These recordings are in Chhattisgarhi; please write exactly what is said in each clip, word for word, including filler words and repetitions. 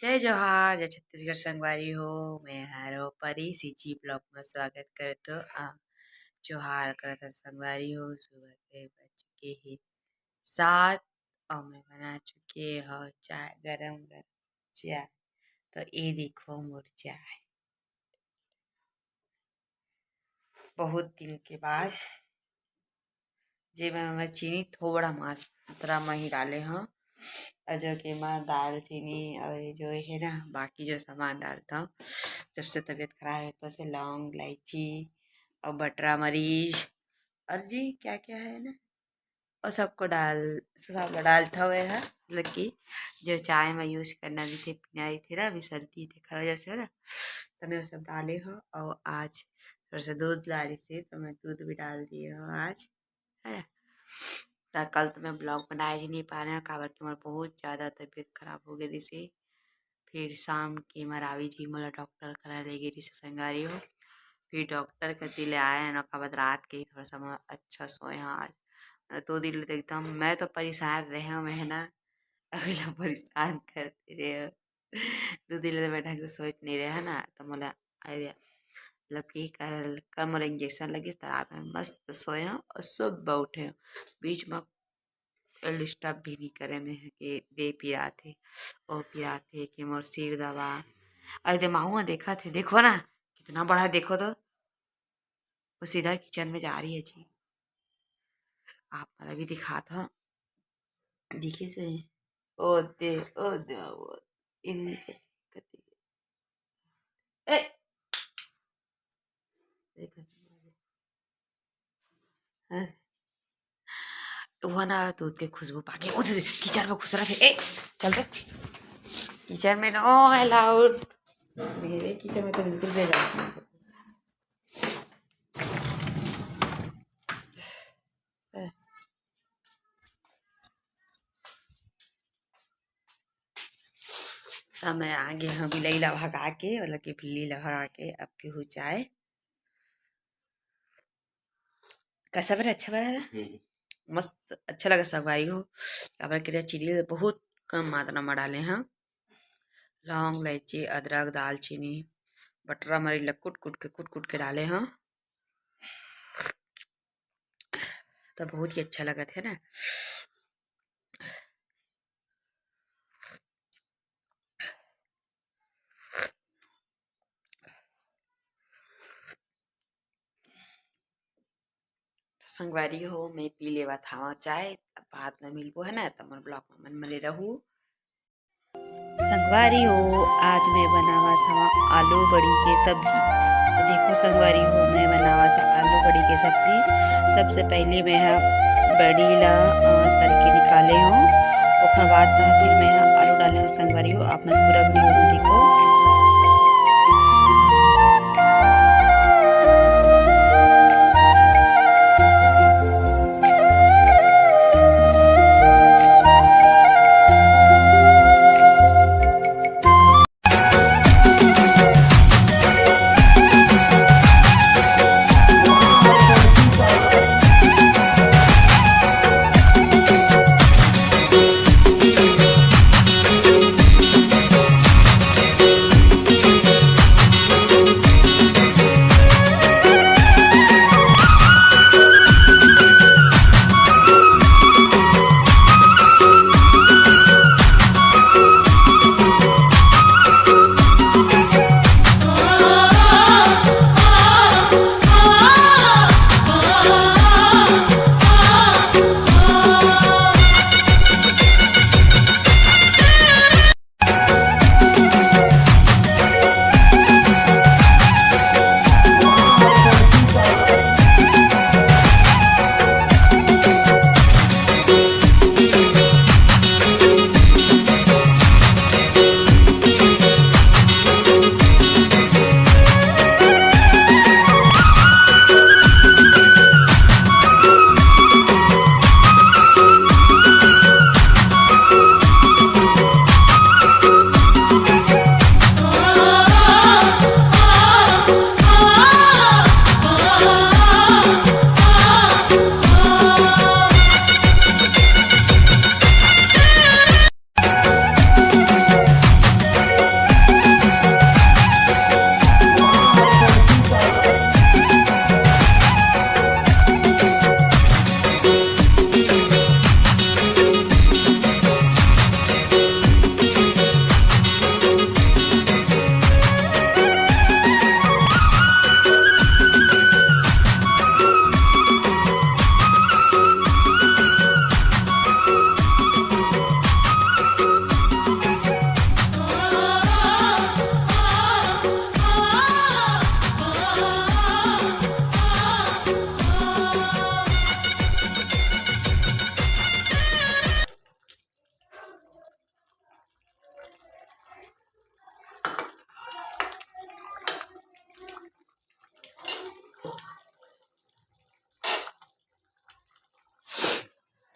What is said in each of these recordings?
जय जोहार, जय छत्तीसगढ़ संगवारी हो। मैं हर हो परी सीजी ब्लॉग में स्वागत करत हो। आ, जोहार करत हन संगवारी हो। सुबह के बज चुके हे सात और मैं बना चुके हो चाय, गरम गरम चाय। तो ये देखो मोर चाय, बहुत दिन के बाद, जेमा मैं चीनी थोड़ा मात्रा में ही डाले हव, और जो कि मैं दालचीनी और ये जो है ना, बाकी जो सामान डालता हूँ, जब से तबीयत खराब है, तो से लौंग, इलायची और बटरा मरीच और जी क्या क्या है ना, और सबको डाल, सब डालता हुए है, मतलब कि जो चाय में यूज करना भी थे, पीना भी थे ना, अभी सर्दी थे, खराब जैसे है ना, तो मैं वो सब डाले हो। और आज थोड़ा सा दूध ला रही थी, तो मैं दूध भी डाल दिए हो आज, है ना। तो कल तो मैं ब्लॉग बनाए ही नहीं पा रहे हूँ, काबर कि मोर बहुत ज़्यादा तबीयत खराब हो गई थी, फिर शाम के मरावी जी मोला डॉक्टर करा ले गे रिहिस संगवारी हो। फिर डॉक्टर कति ले आए हैं, ओकर बाद रात के ही थोड़ा सा मैं अच्छा सोए हव आज। दो दिन ले तो एकदम मैं तो परेशान रहे हव, मैं ना अगला परेशान करते रहे हव। दो दिन ले तो मैं ढंग से सोच नहीं रहे हव ना, तो मोला आइडिया मतलब कि कल, कल मोला इंजेक्शन लगिस, तो रात में मस्त सोए हव और सुबह उठे हव। बीच में डिस्टर्ब भी नहीं करे मैं ह कि दे पिरात हे, ओ पिरात हे कि मोर सिर दबा। अरे दे माहू देखत हे, देखो ना कितना बड़ा, देखो तो वो सीधा किचन में जा रही है जी। आप मन ला भी दिखात हव, दिखे से ओ दे, ओ दे, ओ, इन्हीं के कति ए! देखो। हाँ। वो ना दूध के खुशबू पाके, ओ दीदी, कीचड़ में घुस रहा थे। ए, चल बे। कीचड़ में no allowed। मेरे कीचड़ में तो बिल्कुल भी allowed नहीं है। त मैं आ गे हव बिलई ला भगा के, मतलब कि बिल्ली ला भगा के, अब पीहू चाय। कैसा बना? अच्छा बना ना? हम्म। मस्त, अच्छा लगा संगवारी हो। काबर कि चीनी बहुत कम मात्रा में डाले हव। लौंग, इलायची, अदरक, दालचीनी, बटरा मरीच ला कुट कुट के, कुट कुट के डाले हव। तो बहुत ही अच्छा लगत हे ना। संगवारी हो, मैं पी लेवत हव चाय, तब बाद में मिलबो है ना, तब मोर ब्लॉग में मन बने रहू। संगवारी हो, आज मैं बनावत हव आलू बड़ी के सब्जी। तो देखो संगवारी हो, मैं बनावत हव आलू बड़ी के सब्जी। सबसे पहले मैं ह बड़ी ला, अ, तल के निकाले हव, ओकर बाद में फिर मैं ह आलू डाले हव। संगवारी हो, आप मन पूरा वीडियो में देखो।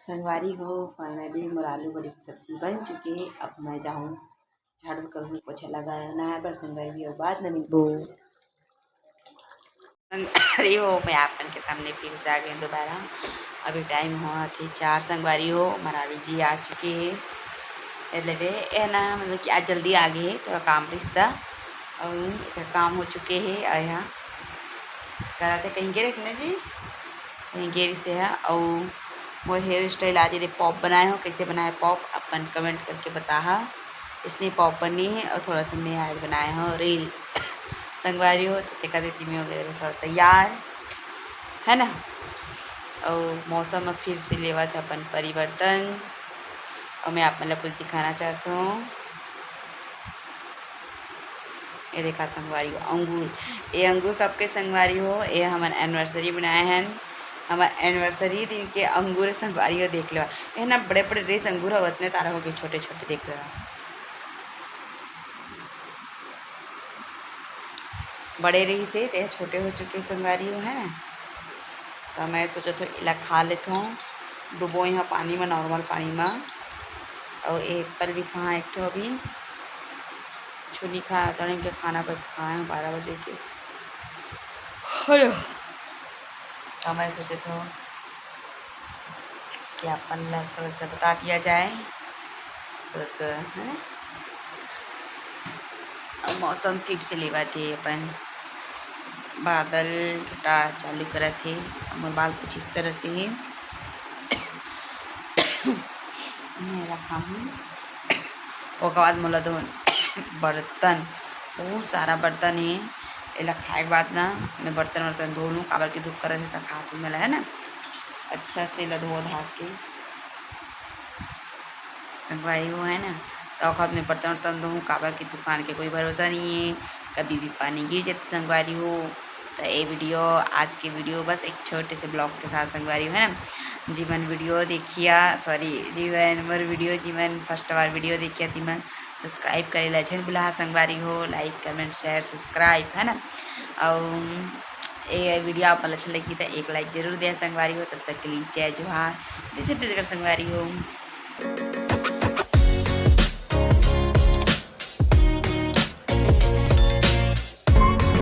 संगवारी हो, finally मोर आलू बड़ी के सब्जी बन चुके हे। अब मैं जाहूँ झाड़ू करहूँ, पोछा लगाना हे बर संगवारी हो, बाद में मिलबो। संगवारी हो, मैं आप मन के सामने फिर से आ गई दोबारा। अभी टाइम होवत हे चार संगवारी हो, मरावी जी आ चुके हे। एले रे, ए ना, मतलब कि आज जल्दी आ गए हे, थोड़ा काम रिश्ता, अउ एकर काम हो चुके हे। अउ यहाँ करत हे, कहीं गे रहे ना जी, कहीं गे रिसे हे। अउ मोर hair style आज ये पॉप बनाए हो, कैसे बनाए पॉप, अपन comment करके बताहा। इसलिए पॉप बनी है और थोड़ा सा मैं आज बनाए हो reel। संगवारी हो, तो तेकर सेती मैं हो गए थोड़ा तैयार, है ना। और मौसम में फिर से लेवत है अपन परिवर्तन, और मैं आप मन ला कुछ दिखाना चाहत हूँ। ये देखा संगवारी हो, अंगूर। ये अंगूर कब के संगवारी हो? ये हमन anniversary बनाए हन, हमर anniversary दिन के अंगूर संगवारी हो, देख लेवा। ये ना बड़े बड़े रिस अंगूर हो, उतने तारा हो गए छोटे छोटे, देख लेवा। बड़े रहिस हे, ते छोटे हो चुके संगवारी हो, है ना। तो मैं सोचत हूँ, एला खा लेत हूँ, डुबोई हूँ पानी में, normal पानी में। और एप्पल भी खाए एक ठो अभी, छुनी खा, तड़न के खाना बस खाए हूँ बारह बजे के। हेलो। तो मैं सोचत हूँ कि अपन ला थोड़ा सा बता दिया जाए, थोड़ा सा, है ना? और मौसम फिर से लेवत हे अपन, बादल घटा चालू करत हे। मोर बाल कुछ इस तरह से हे। मैं रखा हूँ, ओकर बाद मोला धोन बर्तन, बहुत सारा बर्तन हे। एला खाए के बाद ना मैं बर्तन वर्तन धो लूँ, काबर कि धूप करत हे त खात हूँ मेला, है ना। अच्छा से एला धो धा के संगवारी हो, है ना। तो ओकर बाद मैं बर्तन वर्तन धोऊँ, काबर कि तूफान के कोई भरोसा नहीं है, कभी भी पानी गिर जाते संगवारी हो। तो ये video, आज के video बस एक छोटे से vlog के साथ संगवारी हो, है ना। जीवन video देखिया, sorry, जीवन मोर video, जीवन first बार video देखिया, तिमन subscribe करे ला झन भुला संगवारी हो, like, comment, share, subscribe, है ना। और ये video आप मन अच्छा लगी तो एक like जरूर दे संगवारी हो। तब तक के लिए जय जोहार, जय छत्तीसगढ़ संगवारी हो।